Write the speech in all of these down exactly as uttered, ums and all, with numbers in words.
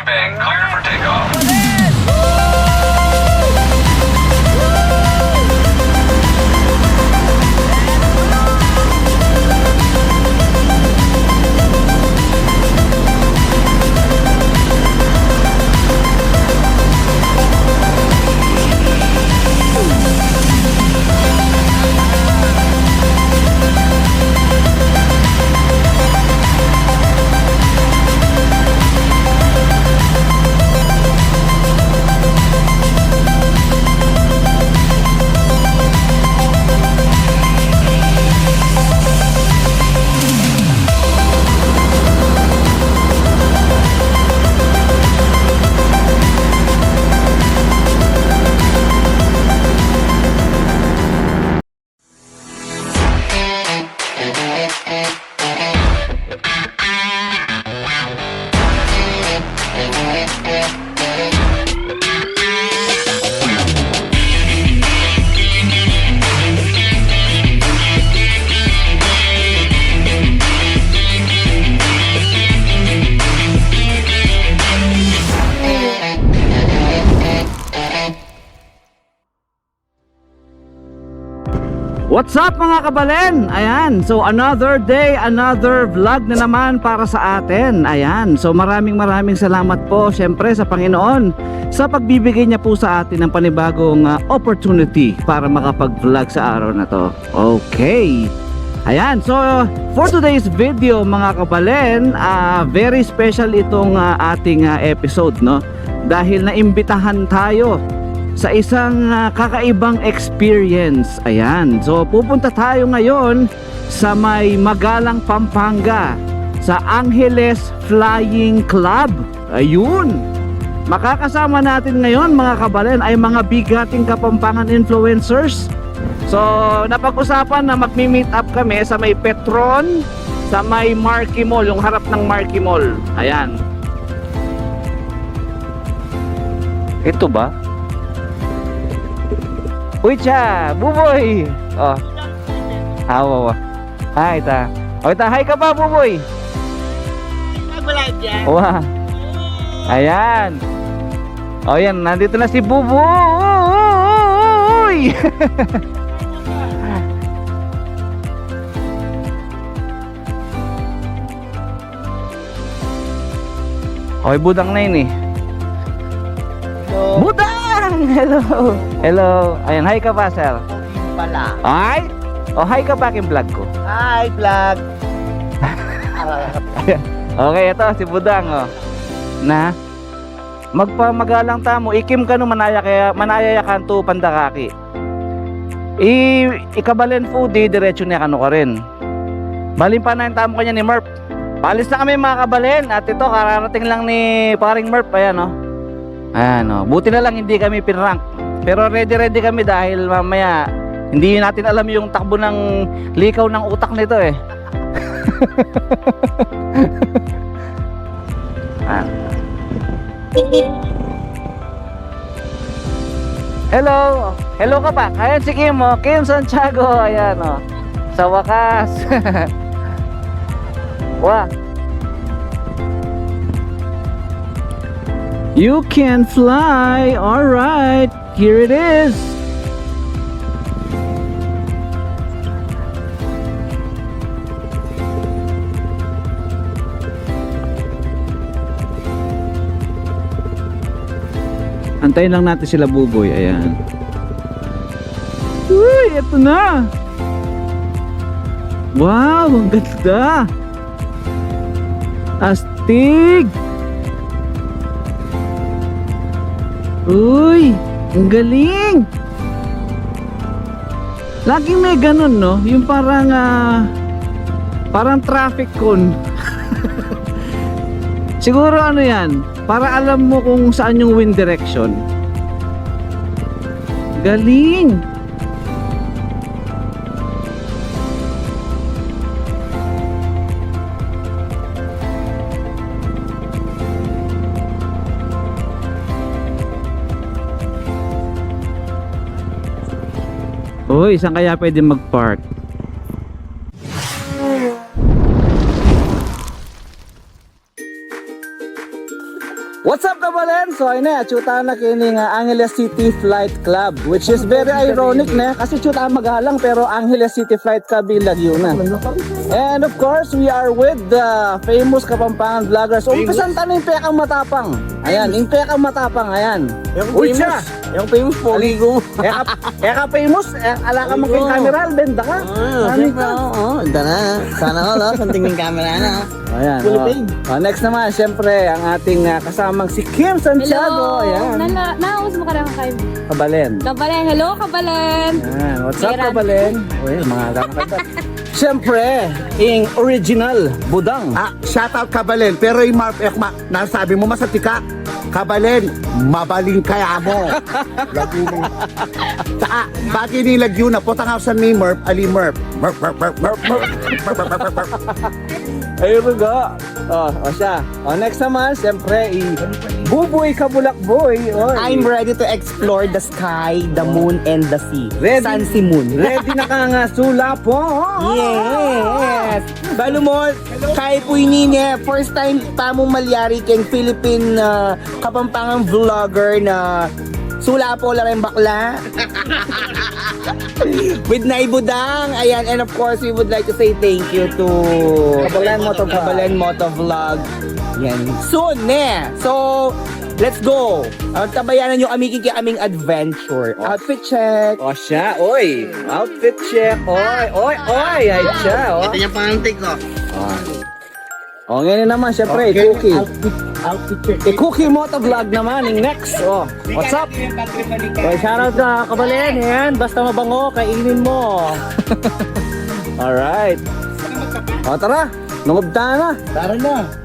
Bang, clear for takeoff. What's up, mga kabalen? Ayan, so another day, another vlog na naman para sa atin. Ayan, so maraming maraming salamat po, syempre, sa Panginoon sa pagbibigay niya po sa atin ng panibagong, ah, opportunity para makapag-vlog sa araw na to. Okay. Ayan, so for today's video, mga kabalen, ah, very special itong, ah, ating, ah, episode, no? Dahil naimbitahan tayo sa isang, ah, kakaibang experience. Ayan. So, pupunta tayo ngayon sa may Magalang, Pampanga, sa Angeles Flying Club. Ayun. Makakasama natin ngayon, mga kabalen, ay mga bigating Kapampangan influencers. So, napag-usapan na magmi-meet up kami sa may Petron, sa may Marquee Mall, yung harap ng Marquee Mall. Ayan. Ito ba? Uy, cha! Buboy! Oh. Awa, wa. Hi, ta. O, ta, hi ka pa, Buboy. Ay, nag-live yan? Wa. Ayan. O, yan. Nandito na si Buboy! Oy, Budang na ini. Hello. Budang! Hello! Hello! Ayan, hi ka pa, sir. Pogi pala. Ay! O, hi ka pa king vlog ku. Hi, vlog. Ayan. Okay, ito, si Budang, o. Na? Magpamagalang tamu, ikim kanu manaya kaya, manaya ya kantu pandakaki. I, i kabalen foodie, diretsu ne kanu karin. Bali, panayan tamu kanyan ni Murph. Paalis na kami, mga kabalen, at ito, kararating lang ni paring Murph, ayan, o. Ayan, o. Buti na lang hindi kami pinrank. Pero ready-ready kami dahil mamaya, hindi natin alam yung takbo ng likaw ng utak nito, eh. Ah. Hello. Hello ka pa. Ayan si Kim, o. Kim Santiago. Ayan, o. Sa wakas. Wa. You can fly. All right. Here it is. Antayin lang natin sila, Buboy. Ayan. Uy, eto na. Wow, ang ganda. Astig. Uy, ang galing. Laging may ganun, no? Yung parang, ah, parang traffic cone. Siguro ano yan, para alam mo kung saan yung wind direction. Galing! Uy, saan kaya pwede mag-park? What's up, kabalen? So, ayun na, atsu tana keni king Angeles City Flight Club, which is very ironic na, kasi atsu tana magalang, pero Angeles City Flight Club ing lagyu na. And of course, we are with the famous Kapampangan vloggers. Umpisan ta na ing pekamatapang. Ayan, ing pekamatapang, ayan. Uy, famous. Siya. Yung famous, pogi ko. Eka, eka famous, e, ala ka maging camera, benda ka. Ah, ano siyempre, ito? Oo, oo, ito na. Sana all, oh, something yung camera na. Ayan, full oh. Page. Oh, next naman, siyempre, ang ating, ah, kasamang si Kim Santiago. Hello. Ayan. Nala-, naus mo ka lang kay Kabalen. Kabalen. Hello, Kabalen. Ayan. What's up, Kabalen? Uy, mga kakaiba. Siyempre, ing original, Budang. Ah, shout out, Kabalen. Pero ing Marp, e, ma-, nasabi mo, masatika. Kabalen, mabaling kaya mo. Lagi mo. Saka, bagi ni lagyu na, potang ausan mi Murph, ali Murph. Murph, Murph, Murph, Murph. Ayun nga. Oh, o siya. O, next naman, siyempre, i Buboy Kabulak Boy. Oy. I'm ready to explore the sky, the moon, and the sea. Ready? Sun, sea, moon. Ready na ka nga sulapo? Yes! Balu mo, kaya pu ini, first time pa mu malyari keng Philippine, ah, Kapampangan vlogger na sulapo la ring bakla. With Nay Budang. Ayan, and of course, we would like to say thank you to Kabalen Motovlog. Kabalen Motovlog. Yan. Soon, ne? So, let's go. Antabayanan n'yo kami king aming adventure. Outfit check. O siya, oy. Outfit check. Oy, oy, oy. Ay siya, oh. Ito yung pangantik, oh. O. O, ngeni naman, siyempre, okay, i Cookie. Outfit, outfit check. I Cookie Motovlog naman, ing next. O, what's up? Oy, shoutout ka, kabalen. Yan, basta mabango, kainin mo. Alright. O, tara. Lungub tana. Tara na.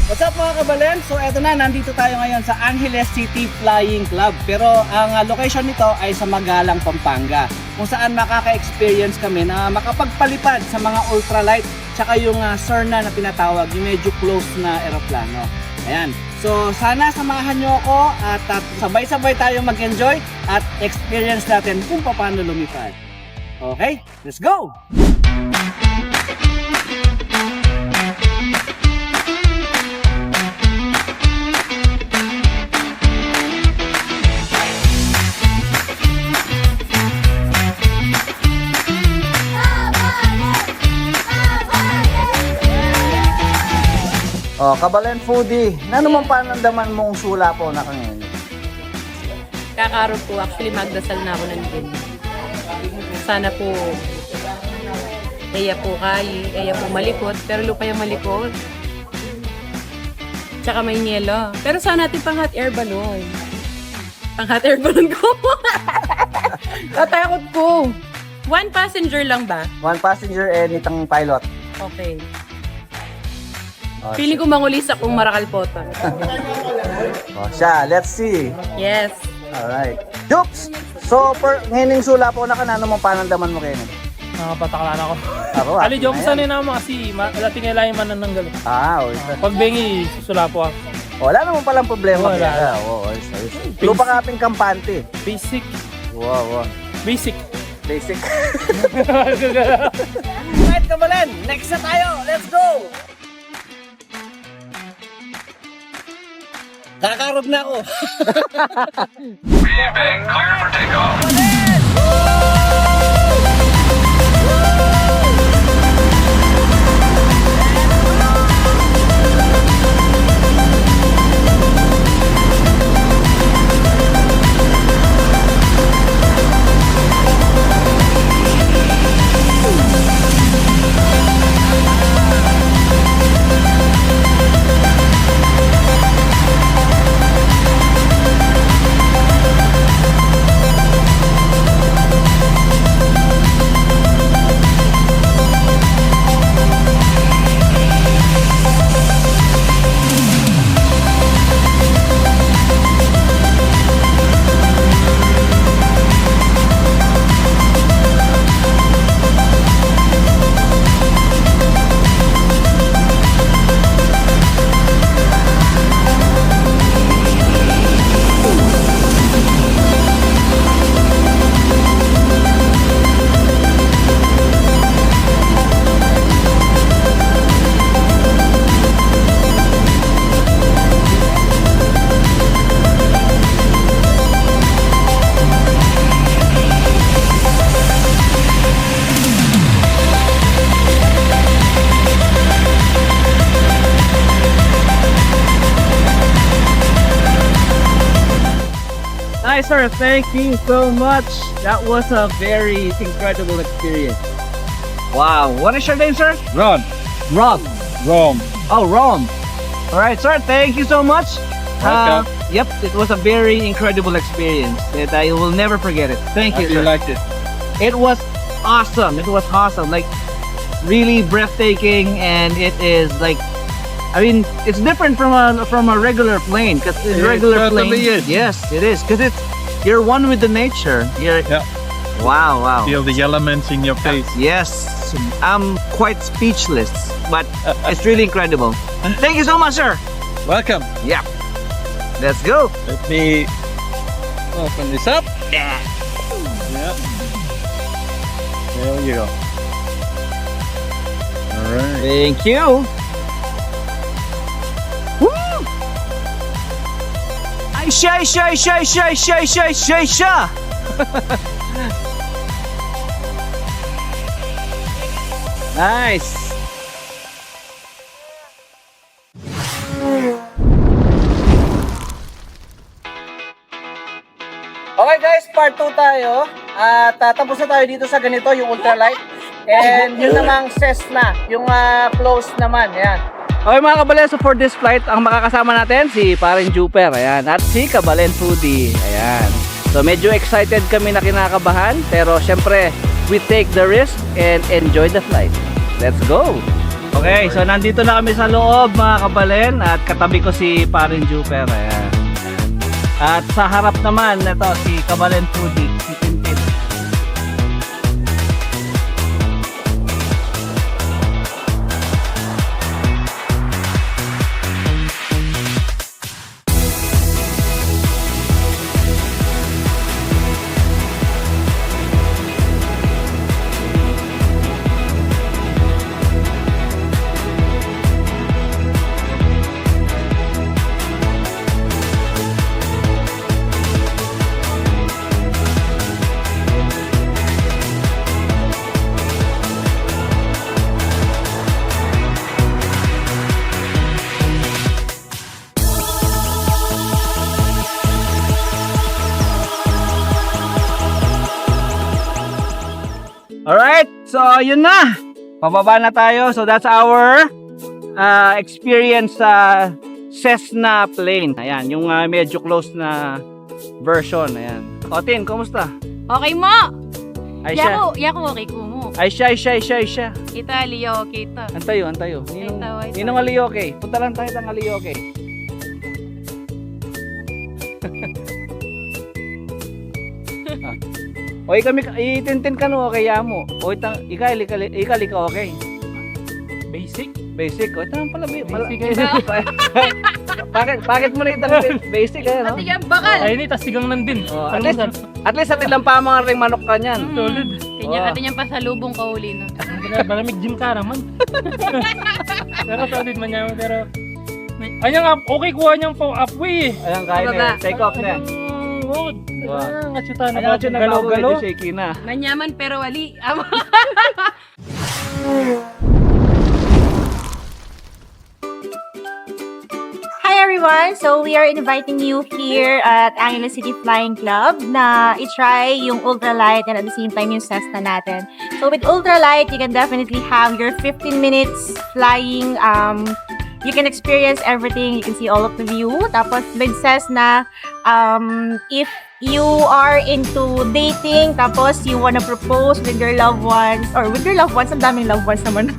What's up, mga kabalen? So eto na, nandito tayo ngayon sa Angeles City Flying Club. Pero ang, ah, location nito ay sa Magalang, Pampanga, kung saan makaka-experience kami na makapagpalipad sa mga ultralight tsaka yung, ah, Cerna na tinatawag, yung medyo close na eroplano. Ayan. So, sana samahan n'yo ako at, at sabay-sabay tayo mag-enjoy at experience natin kung paano lumipad. Okay? Let's go! O, kabalen foodie, nanu mang panandaman mung sulapo na ka ngeni? Kakarog pu, actually, magdasal na ako ng din. Sana po, e ya po kayi, e ya po malikot, pero lupa yung malikot. Tsaka may yelo. Pero sana atin pang hot air balloon. Pang hot air balloon ko. Tatakot ko. One passenger lang ba? One passenger and itang pilot. Okay. O, feeling ko manguli sa kung marakal po to. O, siya, let's see. Yes. Alright. Jokes! So, per, ngening sulapo na ka, nanu mang panandaman mu keni? Nakapatakla na ako. Ako, ali, joke na sana yan. Naman kasi, ma-, dati nga lain manananggal. Ah, o, isa. Pag bengi, susulapo ako. Wala naman palang problema. Wala. Kaya, o, o, isa, isa. Lupa ka ping kampante. Basic. Wow, wow. Basic. Basic. Right, kabalen. Next na tayo. Let's go! Kakarog na ako. Bang, clear for takeoff. Sir, thank you so much. That was a very incredible experience. Wow. What is your name, sir? Ron. Rob. Ron. Oh, Ron. All right, sir. Thank you so much. Welcome. Uh, yep, it was a very incredible experience that I will never forget it. Thank you, sir. How do you like it? It was awesome. It was awesome. Like, really breathtaking, and it is like, I mean, it's different from a from a regular plane, because in regular plane, yes, it is, because it's, you're one with the nature. You're, yeah. Wow, wow. Feel the elements in your face. Yes, I'm quite speechless, but it's really incredible. Thank you so much, sir. Welcome. Yeah. Let's go. Let me open this up. Yeah. Yeah. There you go. All right. Thank you. Woo! Ay, siya, siya, siya, siya, siya, siya, siya, siya. Nice. Okay guys, part two tayo. At, ah, tapos na tayo dito sa ganito, yung ultralight. And yun namang Cessna, yung, ah, close naman. Ayan. Okay, mga kabalen, so for this flight, ang makakasama natin si Paring Juper, ayan, at si Kabalen Foodie, ayan. So medyo excited kami na kinakabahan, pero syempre, we take the risk and enjoy the flight. Let's go! Okay, so nandito na kami sa loob, mga kabalen, at katabi ko si Paring Juper, ayan. At sa harap naman, ito, si Kabalen Foodie, si Tintin. Alright, so yun na. Pababa na tayo. So that's our, uh, experience sa Cessna plane. Ayan, yung, uh, medyo close na version. Ayan. O, Tin, kumusta? Okay mo? Ay, siya. Yaku, yaku, okay ku mu. Ay, siya, ay, siya, ay, siya, ay, siya. Ita, liyo, kita. Antayo, antayo. Ninong, ita, ita. Ninong aliyo, okay. Punta lang tayo ng aliyo, okay. Ah. O, ikami, i Tintin kanu, okay ya mu. O, itang, ika, ika, ika, ika, okay. Basic? Basic. O, itang pala, bi-, pala. Basic, eh. Bakit, bakit mo na itang basic, eh, no? Pati yan, bakal. Ay, ini, tas tigang nandin. O, at least, almusal. At least, atin lang pa mga ring manok kanyan. Mm. Solid. Kanya, atin yan pasalubong kauli na. Malamig gym ka naman. Pero solid man yan, pero Ay, niyang up, okay, kuha niyang pa upway eh. Ayan, kaya na. Pababa. Take off na. Ayan, oh, wow. Ayan, atsuta na. Ayan, ba? Atsuta na, galo-galo. Shaky na. Manyaman pero wali. Hi everyone! So we are inviting you here at Angeles City Flying Club na i-try yung ultralight and at the same time yung Cessna natin. So with ultralight, you can definitely have your fifteen minutes flying. Um, you can experience everything. You can see all of the view. Tapos with Cessna, um, if you are into dating, tapos you wanna propose with your loved ones, or with your loved ones, ang daming loved ones naman.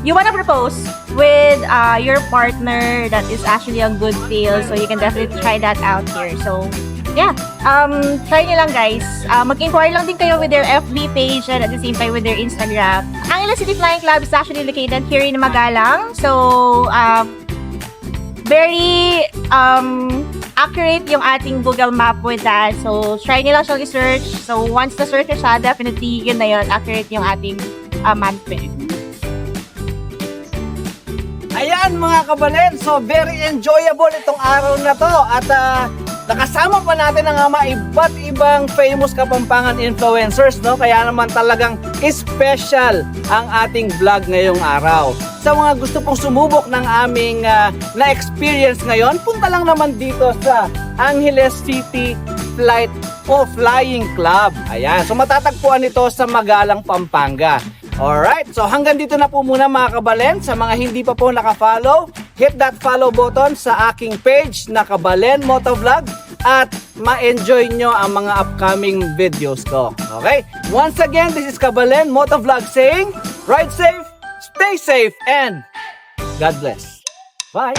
You wanna propose with, uh, your partner, that is actually a good deal. So you can definitely try that out here. So, yeah. Um, try nyo lang, guys. Uh, mag-inquire lang din kayo with their F B page and at the same time with their Instagram. Ang Angeles City Flying Club is actually located here in Magalang. So, uh, very, um, accurate yung ating Google Map with that. So, try nyo lang siyang i-search. So, once na-search nyo siya, definitely, yun na yun. Accurate yung ating, uh, map. Ayan, mga kabalen, so very enjoyable itong araw na 'to at, ah, nakasama pa natin ang mga iba't ibang famous Kapampangan influencers, no? Kaya naman talagang special ang ating vlog ngayong araw. Sa mga gusto pong sumubok ng aming, ah, na-experience ngayon, punta lang naman dito sa Angeles City Flight o Flying Club. Ayan. So, matatagpuan ito sa Magalang, Pampanga. Alright. So, hanggang dito na po muna, mga kabalen. Sa mga hindi pa po naka-follow, hit that follow button sa aking page na Kabalen Motovlog at ma-enjoy nyo ang mga upcoming videos ko. Okay? Once again, this is Kabalen Motovlog saying, ride safe, stay safe, and God bless. Bye!